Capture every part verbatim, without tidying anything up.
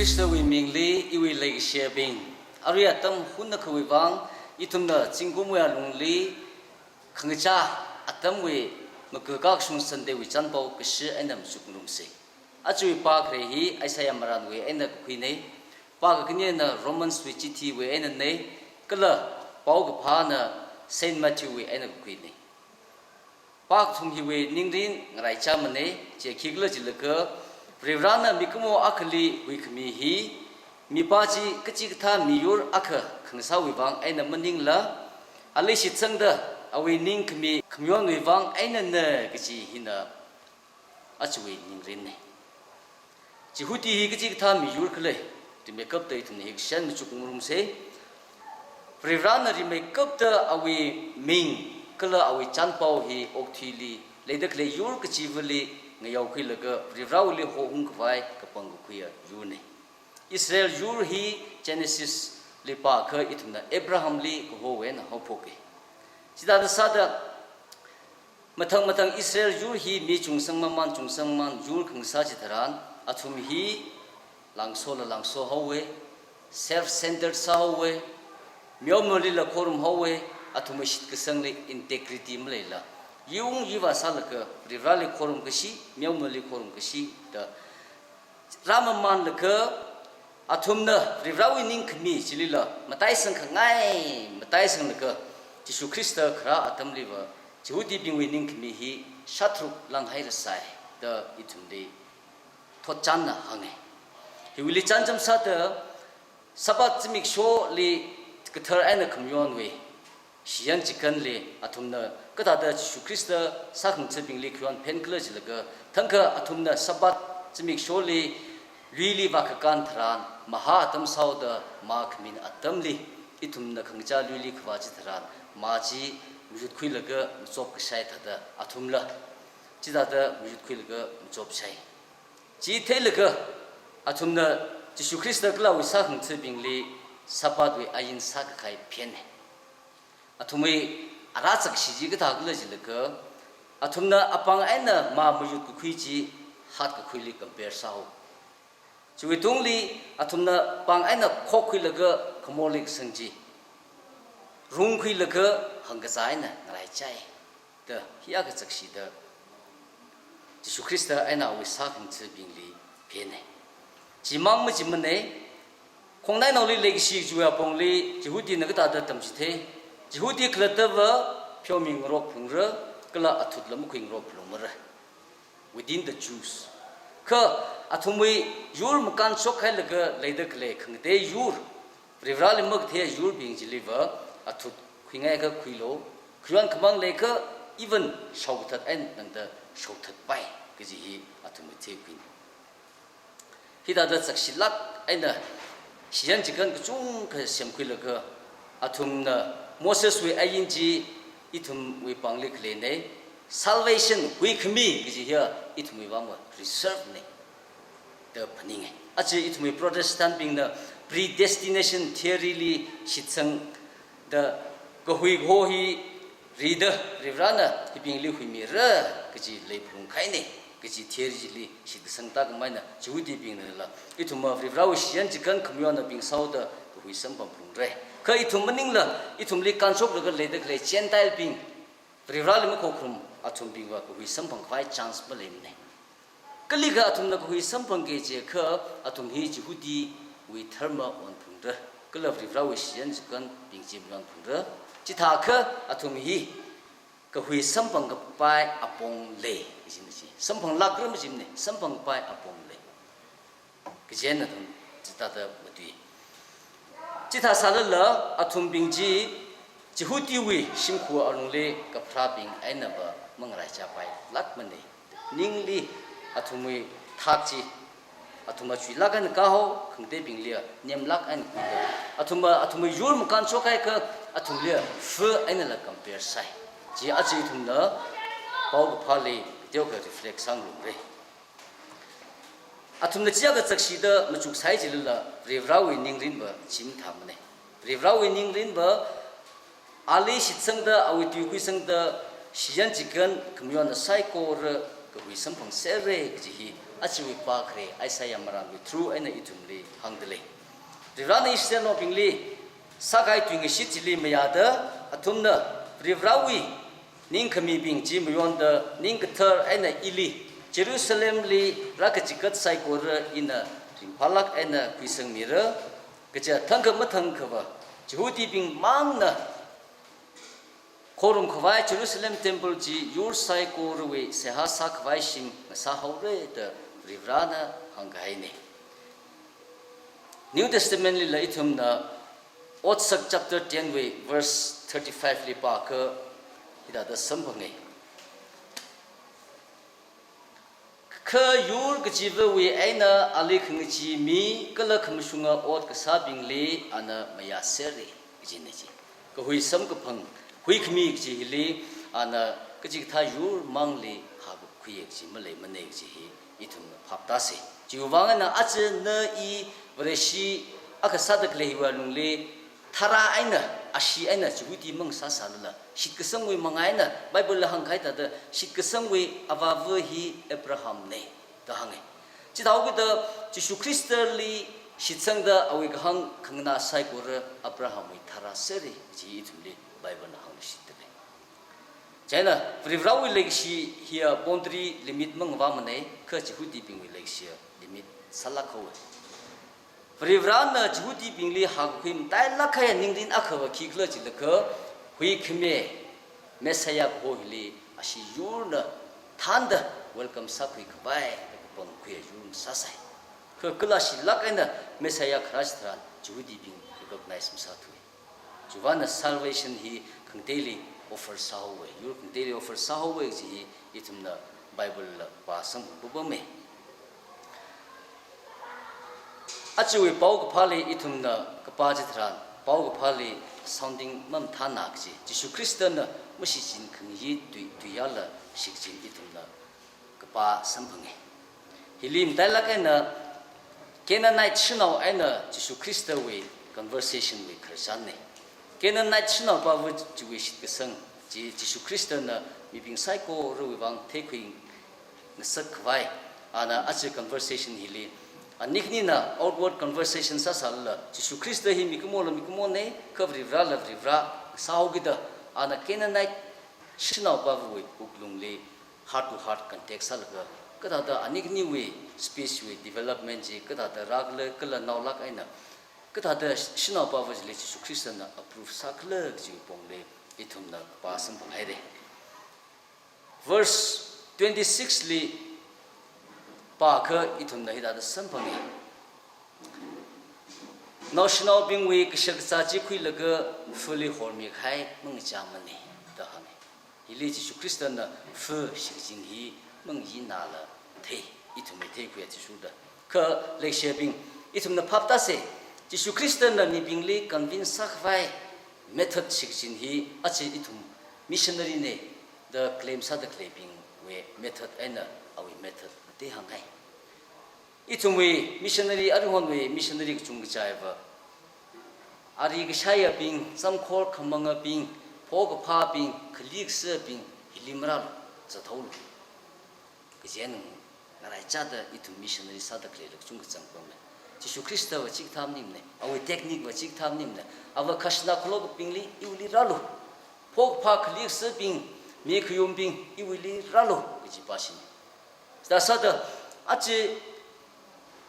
Khristawui mingli iwui leikashibing, arui atam hunakhawui vang ithumna zingkumwui alungli khangachā atamwui makakakashung Sunday wui chānpao kashi eina machukngarumsa. Ajawui pākhare hi Isaiah marānwui eina kakhuina, pākakhane eina Romans wui chithiwui einana, kala paokaphāna Saint Matthew wui eina kakhuina. Pākathum hiwui ningrin ngaraichāmana, chi khikhala jilaga, Varivarana mikumo akhali huikhami hi, mipā chi kachikathā miyur akha khangasāwui vang eina maningla, ali shitsangda awui ningkhami khamayonwui vang einana kaji hina ajawui ningrinna. Jihudi hi kachikathā miyur khala, rimeikapta ithumna hi kashan machukngarumsa. Varivarana rimeikapta awui ming kala awui chānpao hi okathuili leida khalei yur kachivali ngayaokhuilaga Varivarawuili houngkhavai kapangkakhuiya yurna. Israel yur hi Genesis li pākha ithumna Abrahamli kahowui eina haophoka. Chithāda sāda mathang mathang Israel yur hi mi chungsang mamān chungsang mamān yur khangasā chitharan, athum hi langsola langso haowa, self-centered sāhaowa, meomalila khorum haowa, athumwui shitkasangli integrity maleila, yungyivā sālaga Varivarali khorum kashi, meomali khorum kashi da rāmamānlaga, athumna Varivarawui ningkhami chilila mataisang khangai, mataisanglaga Jishu Khrista kharā atamliva Jihudibingwui ningkhami hi shā tharuk langhairasai da ithumli thotchanna hānga. Hiwuili chānjam sāda Sabbath zimiksholi kathar eina khamayonwui shiyan chikanli athumna kathāda Jishu Khrista sākhangathabingli khayon phenkhala jilaga, thangkha athumna Sabbath zimiksholi luili vākakān tharan, mahā atam sāhaoda mā khamin atamli, ithumna khangachā luili khavā chitharan, mā chi mayutkhuilaga machop kashai thāda athumla chithāda mayutkhuilaga machopshai. Chi theilaga athumna Jishu Khrista kala awui sākhangathabingli Sabbath wui ain sākakhai phena. Athumwui ara chakshi chi kathākhala jilaga, athumna apāng eina mā mayutkakhui chi hatkakhuili compare sāhaowa. Chiwui tungli athumna pāng eina khokkhuilaga khamorli kasang chi rungkhuilaga hāngkazā eina ngaraichai da, hi akha chakshida Jishu Khrista eina awui sākhangathabingli phena. Chimang machimana, khongnainaoli leikashi chiwui apongli Jihudina kathāda tamchithei, Jihudi khalattava pheomi ngarok phalungra, kala athutla makhui ngarok phalungmara, within the Jews. Kha athumwui yur makānshokhailaga leida khalei khangatei yur, Varivarali makathei yurbing chiliva athut khuingaikha khuilu, khayon khamāng leikha even shaokathat eina tangda shaokathatpai kaji hi athumwui theikhuina. Hithāda chakshilāk eina shiyan chikan kachungkha semkhuilaga, athumna Moseswui ain chi ithumwui pāngli khaleina, salvation, huikhami kaji hiya ithumwui vangva reserve na da phaninga. Aja ithumwui Protestantbingna predestination theory li shitsangda kahui kaho hi rida Varivarana hibingli huimira kaji leiphalungkhaina, kaji theory chili shitkasang tākhameina Jihudibingnala ithumva Varivarawui shiyan chikan khamayonnabing sāhaoda kahui samphang phalungra. Kha ithum maningla ithumli kānshoklaga leida khalei Gentile bing, Varivarali makhokharum athumbingva kahui samphangkhavai chance maleimana. Kalikha athumna kahui samphangki jiakha athum hi Jihudiwui dharma onphalungra, kala Varivarawui shiyan chikānbing chi mayonphalungra. Chithākha athum hi kahui samphangkapai apong lei, kajina chi. Samphanglākra majimana, samphangkapai apong lei. Kaji eina athum chithāda matui. Chithā sālala athumbing chi Jihudiwui shimkhur alungli kapharābing einava mangaraichāpailākmana. Ningli athumwui thak chi, athumva chuilāk eina kāhao, khangateibingli nemlāk eina khuida, athumva athumwui yur makānshokhaiakha athumli fa einala compare sāi. Chi aja ithumna paokaphāli teokha reflect sāngarumra. Athumna chiyākha chakshida machuksai chilala, Varivarawui ningrinva chi mathāmana. Varivarawui ningrinva ali shitsangda, awui tui khuisangda, shiyan chikān khamayonna saikora kahui samphangserra kaji hi ajawui pākhare Isaiah marānwui through eina ithumli hāngdalei. Varivarana Israelnaobingli sākahai tuingashit chili mayāda athumna Varivarawui ningkhamibing chi mayonda ning kathar eina ili Jerusalemli rākachigat saikora ina ringphālāk eina khuisangmira, kaja thangkha mathangkhava Jihudibing mangna khorumkhavai Jerusalem temple chi yur saikorawui seihā sākhavai shim ngasāhaora da Varivarana hāngkahaina. New Testament lila ithumna Otsak chapter ten wui verse thirty-five li pākha hithāda samphangai. Kha yur kachivawui eina ali khangachee mi kala khamashunga ot kasābingli ana mayāserra kajina chi. Kahui samkaphang, huikhami kaji hili ana kachikathā yur mangli hākakhuiya kaji maleimana kaji hi ithumna phaptāsa. Chiwuivang eina aja na i Vareshi akha sāda khalei hiwui alungli tharā eina, ashee eina Jihudi mangasāsālala, shitkasangwui manga eina Bible la hāngkahai thāda shitkasangwui avāva hi Abrahamna da hānga. Chithāhaokida Jishu Khristali shitsangda awui kahāng khanganā saikora Abrahamwui tharāserra kaji ithumli Bible na hāngluishitdalei. Chieina Varivarawui leikashi hiya boundary limit mangavāmana, kha Jihudibingwui leikashiya limit sālākhaowa. Varivarana Jihudibingli hākakhui matailāk kahai ningrin akhava khikhala jilakha, huikhami Messiah kaho hili ashee yurna thānda welcome sākhuikhavai da kapangkhuiya yur ngasāsai. Kha kala ashee lāk eina Messiah kharā chitharan Jihudibing recognize masāthui. Chiwuivangna salvation hi khangateili offer sāhaowa, yur khangateili offer sāhaowa kaji hi ithumna Bible la pāsang pāpama. Ajawui paokaphāli ithumna kapā chitharan, paokaphāli sounding mamathāna kaji, Jishu Khristana mashichin khangayi tui, tuiyāla shichin ithumna kapā samphanga. Hili matailāk eina Canaanite shanao eina Jishu Khristawui conversation wui khararchanna. Canaanite shanao pāva chiwui shitkasang chi Jishu Khristana mibing saikorawui vang theikhui ngasakkhavai, ana aja conversation hili ani khanina outward conversation sāsālala, Jishu Khrista hi mikumola mikumona, kha Varivarala Varivara sāhaokida, ana Canaanite shanao pāvawui wuklungli heart to heart contact sālaga, kathāda ani khaniwui speech wui development chi kathāda rākhala, kala naolāk eina kathāda shanao pāva chili Jishu Khristana approve sākhala kajiwui pongli ithumna pāsamphanghaira. Verse twenty-six li pākha ithumna hithāda samphanga. Naoshinaobingwui kashakazā chi khuilaga fali hormikahai mangachāmana da hānga. Hili Jishu Khristana fa shichin hi mangayinala thei, ithumwui theikhuiya Jishuda. Kha leikashiyabing, ithumna phaptāsa, Jishu Khristana mibingli convince sākhavai method shichin hi aja ithum missionary na da claim sāda khaleibingwui method eina awui method ngatei hānghai. Ithumwui missionary, aruihonwui missionary kachungkha chiva, ari kashaiyabing, zamkhor khamangabing, phokaphābing, khali kasābing, hili marālu, zathaolu kaji eina ngaraichāda ithum missionary sāda khaleila kachungkha zangpamma. Jishu Khristava chikathā maningmana, awui technique va chikathā maningmana, ava khajana khalokabingli iwuili rālu, phokaphā khali kasābing, mi khayumbing iwuili rālu kaji pāshina. Sāda sāda, aja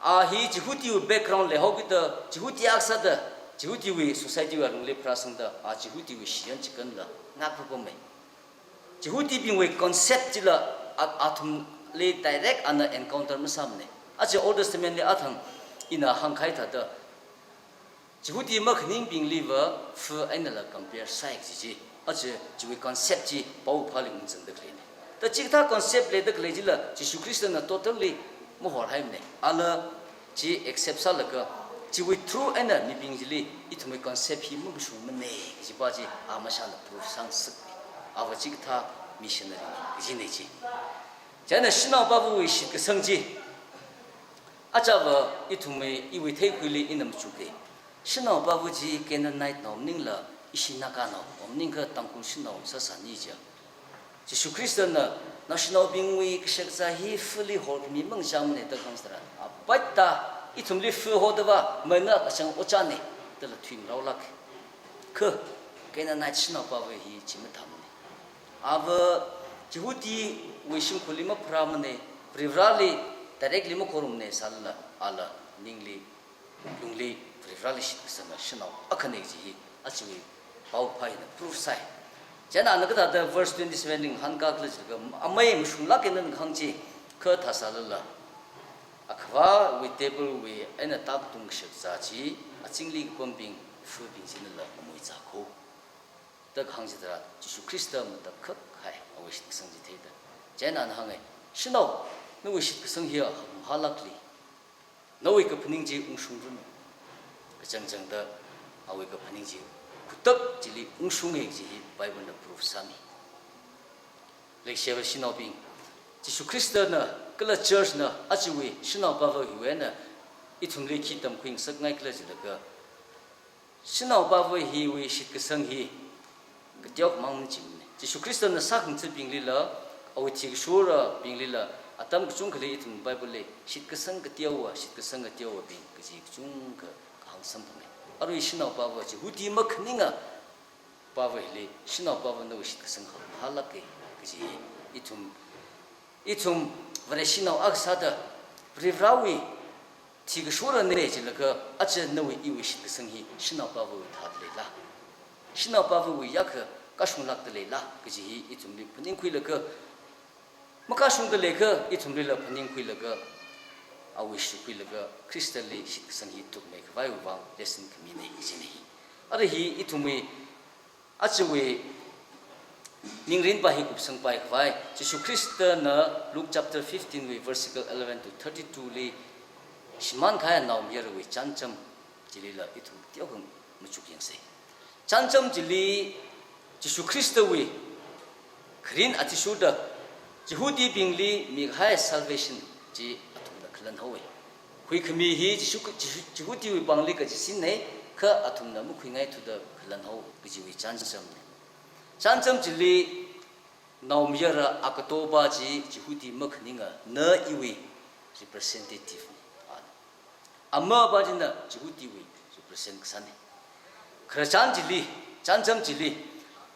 a hi Jihudiwui background leihaokida, Jihudi akha sāda, Jihudiwui society wui alungli pharāsangda, a Jihudiwui shiyan chikanla ngakpapamma. Jihudibingwui concept chila a, athumli direct ana encounter masāmana. Aja Old Testament li athang ina hāngkahai thāda, Jihudi makhaningbingliva fa einala compare sāi kaji chi, aja chiwui concept chi paokaphāli ungzangda khaleina. Da chikathā concept leida khalei chila Jishu Khristana totally mahorhaimana. Ala chi accept sālaga, chiwui through eina mibing chili ithumwui concept hi makashungmana kaji pā chi a mashāna proof sāngasakna. Ava chikathā missionary na kajina chi. Chieina shanao pāvawui shitkasang chi, achava ithumwui, iwui theikhuili ina machuka. Shanao pāva chi Canaanite nao maningla, ishi Naga nao, o maningakha Tangkhul shanao sāsāni jiakha, Jishu Khristana, nashinaobingwui kashakazā hi fili horkhami mangachāmana da kahāng tharan, apatta ithumli fi hodava, mana kachang ojāna, dala thuimaraolāk. Kha, Canaanite shanaopava hi chi mathāmana. Ava Jihudiwui shimkhurli mapharāmana, Varivarali directly makhorumana sālala, ala ningli, lungli Varivarali shitkasanga shanao akhana kaji hi ajawui paokaphā hina proof sāi. Chieina ana kathāda verse twenty-seven li ngahānkā khala jilaga, amei mashunglāk eina ngahāng chi, kha thāsālala, Akhavāwui table wui eina tākatung kashakazā chi, azingli kapambing fibing chinala ngamuizā kho, da kahāng chitharan, Jishu Khrista matakhak kahai awui shitkasang chi theida. Chieina ana hānga, shanao, nawui shitkasang hiya hakmahālākli, nawui kaphaning chi ungshungranu. Kachangchangda awui kaphaning chi khutak chili ungshunga kaji hi Bible na proof sāmi. Leikashiya shanaobing, Jishu Khristana kala church na ajawui shanaopava hiwui eina ithumli khi tamkhuingasakngai khala jilaga, shanaopava hiwui shitkasang hi kateokhamang machimana. Jishu Khristana sākhangathabinglila, awui thikashurabinglila, atam kachungkhali ithum Bible li shitkasang kateowa, shitkasang kateowabing kaji kachungkha kahāng samphanga. Arui shanaopava, Jihudi makhaninga pava hili, shanaopava nawui shitkasang hakmahālāka kaji hi ithum, ithum Vareshinao akha sāda, Varivarawui thikashurana jilaga, aja nawui iwui shitkasang hi shanaopavawui thāda leila, shanaopavawui yākha kashunglākda leila kaji hi ithumli phaningkhuilaga, makashungda leiakha ithumlila phaningkhuilaga, awui shukhuilaga, Khristali shitkasang hi tukmeikhavaiwui vang lesson khamina kajina hi. Ara hi ithumwui ajawui ningrinpa hi kupsangpaikhavai, Jishu Khristana Luke chapter fifteen wui verse eleven to thirty-two li shimānkahai naomayarawui chānjam chilila ithum teokha machukyangsei. Chānjam chili Jishu Khristawui kharing athishurda Jihudibingli mikahai salvation chi athumna khalanhaowa. Khuikhami hi Jishu, Jishu, Jihudiwui pāngli kachisinna, kha athumna makhuingaithuda khalanhao kajiwui chānjamna. Chānjam chili naomayara akatopa chi Jihudi makhaninga, na iwui representative na. Amapa china Jihudiwui represent kasāna. Khararchan chili, chānjam chili,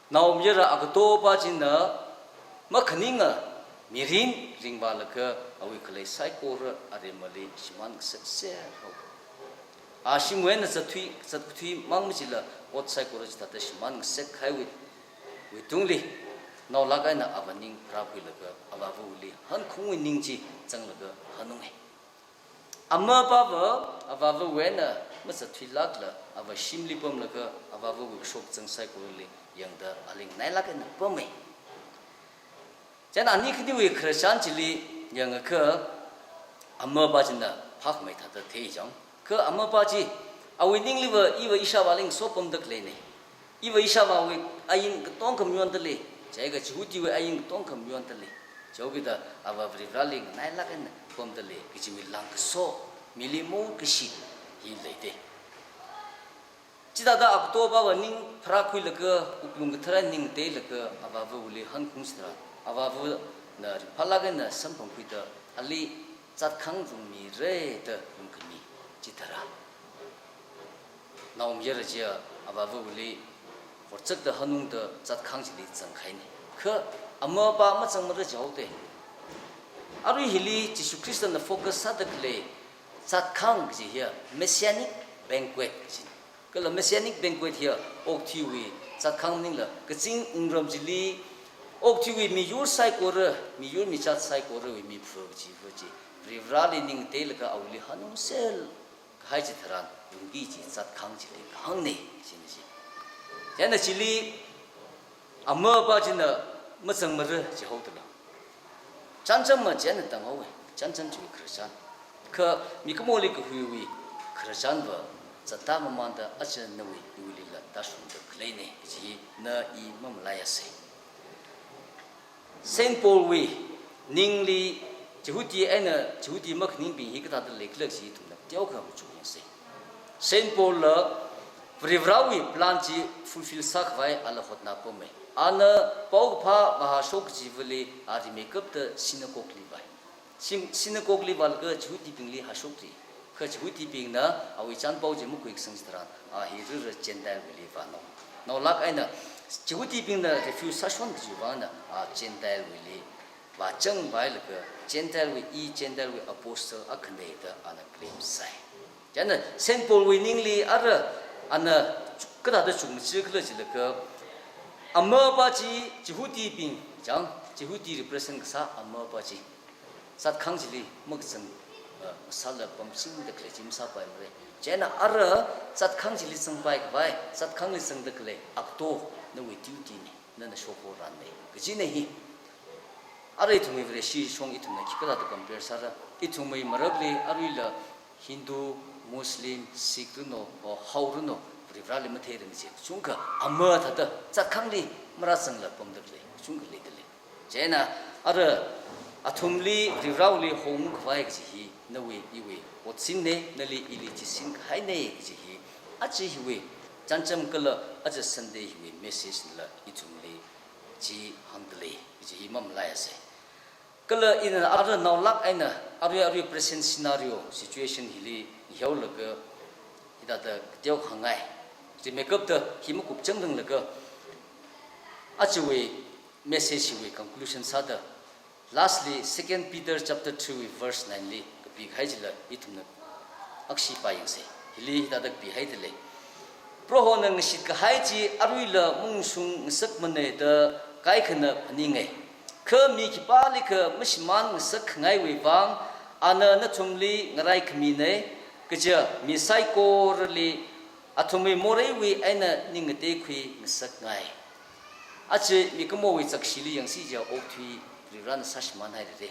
naomayara akatopa china makhaninga mirin ringvālaga awui khalei saikora aremali shimānngasakser haowa. A shimwui eina zatthui, zatthui mang machila ot saikora chithāda shimānngasak kahaiwui, wui tungli, naolāk eina ava ning pharākhuilaga, avāvawuili hankhungwui ning chi zanglaga hanunga. Amapava avāvawui eina mazatthuilākla, ava shimli pamlaga, avāvawui kashok kazang saikorali yangda ali nganailāk eina pama. Chieina ani khaniwui khararchan chili yangakha, amapa china phākhamei thāda thei chang. Kha amapa chi, awui ningliva iva ishāvāli ngasopamda khaleina. Iva ishāvāwui ain katongkha mayonda lei, chiakha Jihudiwui ain katongkha mayonda lei. Chihaokida ava Varivarali nganailāk eina pamda lei kajiwui langkaso, mili mokashi hi leida. Chithāda akatopava ning pharākhuilaga, wuklung kathara ning teilaga, avāvawuili hankhung sāda, avāvana ringphālāk eina samphangkhuida, ali zatkhang rungmira da rungkhami chitharan, naomayara chiya avāvawuili horzakta hanungda zatkhang chili zangkahaina. Kha amapa mazangmara jihaoda. Arui hili Jishu Khristana focus sāda khalei zatkhang kaji hiya Messianic banquet kajina. Kala Messianic banquet hiya okathuiwui zatkhang maningla, kazing wungram chili okathuiwui miyur saikora, miyur mizat saikorawui mipha kaji va chi, Varivarali ning teilaga awuili hanungser kahai chitharan, yungki chi zatkhang chili kahāngna, china chi. Chieina chili amapa china mazangmara jihaodala, chānjamva chieina tānghaowa, chānjam chiwui khararchan. Kha mikumoli kahuiwui khararchanva zatda mamānda aja nawui iwuilila tāshungda khaleina kaji na i mamalaiyasei. Saint Paul wui ningli Jihudi eina Jihudi makhaningbing hi kathāda leikhala kaji ithumna teokha machukyangsei. Saint Paul la Varivarawui plan chi fulfill sākhavai ala hotnapamei. Ana paokaphā vāhāshok kajivali a rimeikapta synagogue li vāi. Syn-, synagogue li vālaga Jihudibingli hāshokri. Kha Jihudibingna awui chānpao chi makhuikasang chitharan, a hi rira Gentile wuili vānao. Naolāk eina Jihudibingna refuse sāshon kajiwui vangna, a Gentile wuili vāzangvailaga, Gentile wui, i Gentile wui apostle akhana da ana claim sāi. Chieina Saint Paul wui ningli ara ana kathāda chukmaja khala jilaga, amapa chi Jihudibing, chang, Jihudi represent kasā amapa chi zatkhang chili makazang, uh, sāla pamsingda khalei chi masāpaimara. Chieina ara zatkhang chili zangpaikhavai, zatkhangli zangda khalei akto nawui duty na, nana shokoranna kajina hi. Ara ithumwui Vareshi shong ithumna khikhala da compare sāra, ithumwui marakli aruila Hindu, Muslim, Sikh rino, o Hao rino, Varivarali matheirangsi, kachungkha ama thāda zatkhangli marāzangla pamda khalei kachungkha leida lei. Chieina ara athumli Varivarawuili hongkhavai kaji hi nawui iwui otsinna, nali ili chisin kahaina kaji hi, aja hiwui chānjam kala aja Sunday hiwui message nala ithumli chi hāngda lei kaji hi mamalaiasa. Kala ina ara naolāk eina arui arui present scenario, situation hili ngihaolaga hithāda kateo hāngngai. Rimeikapta hi makupchang ranglaga, ajawui message hiwui conclusion sāda, lastly, Second Peter chapter two verse nine li kapikahai chila ithumna akhashi pāyangsa. Hili hithāda kapihaida lei. Prohona ngashitkahai chi aruila mungshung ngasakmana da kaikhana phaninga. Kha mi khipālikha mashimān ngasak khangaiwui vang, ana nathumli ngaraikhamina, kaja mi saikorali athumwui moreiwui eina ning ngateikhui ngasakngai. Aja mikumowui chakshili yangsi chiakha okathui Varivarana sāshimānhairara.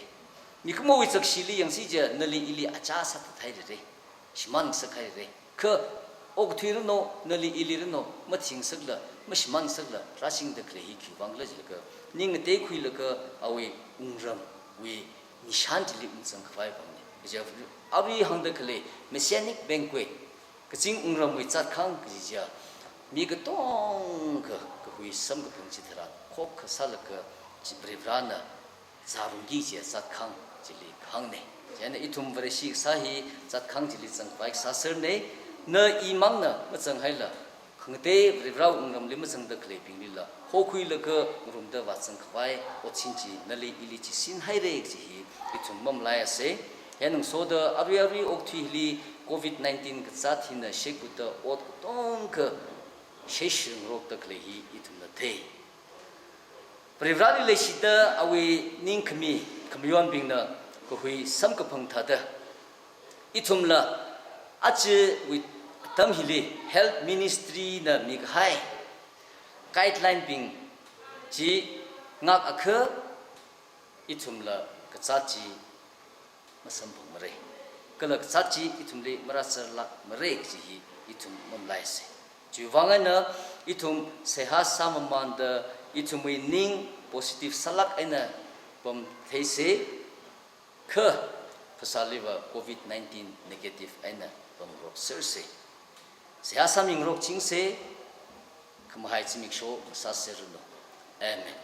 Mikumowui chakshili yangsi chiakha nali ili achā sāthathairara. Shimān ngasakhairara. Kha okathui rino, nali ili rino, mathing ngasakla, mashimān ngasakla rāshingda khalei hi khiwui vang khala jilaga, ning ngateikhuilaga awui wungramwui nishan chili ungzangkhavai vangna. Kaja arui hāngda khalei Messianic banquet, kazing wungramwui zatkhang kaji chiakha, mi katongkha kahui samkaphang chitharan khokha sālaga chi Varivarana zārumki kaji zatkhang chili kahāngna. Chieina ithum Vareshi kasā hi zatkhang chili zangkhavai kasā serna, na imangna mazanghaila, khangatei Varivarawui wungramli mazangda khaleibinglila hokhuilaga ngarumda vāzangkhavai otsin chi nali ili chisinhaira kaji hi ithum mamalaiasa. Hieina ngasoda arui arui okathui hili covid nineteen kazāt hina shekutda ot katongkha sheshingarokda khalei hi ithumna thei. Varivarali leishida awui ningkhami khamayonbingna kahui samkaphang thāda, ithumla ajawui atam hili health ministry na mikahai guideline bing chi ngākakha, ithumla kazāt chi masamphangmara. Kala kazāt chi ithumli marāzarlākmara kaji hi ithum mamalaiasa. Chiwui vang eina ithum seihā sāmamānda ithumwui ning positive sālāk eina pamtheisa, kha phasāliva covid nineteen negative eina pamngaroksersa. Seihā sāmingarokchingsa, khamahai zimiksho sāserranu. Amen.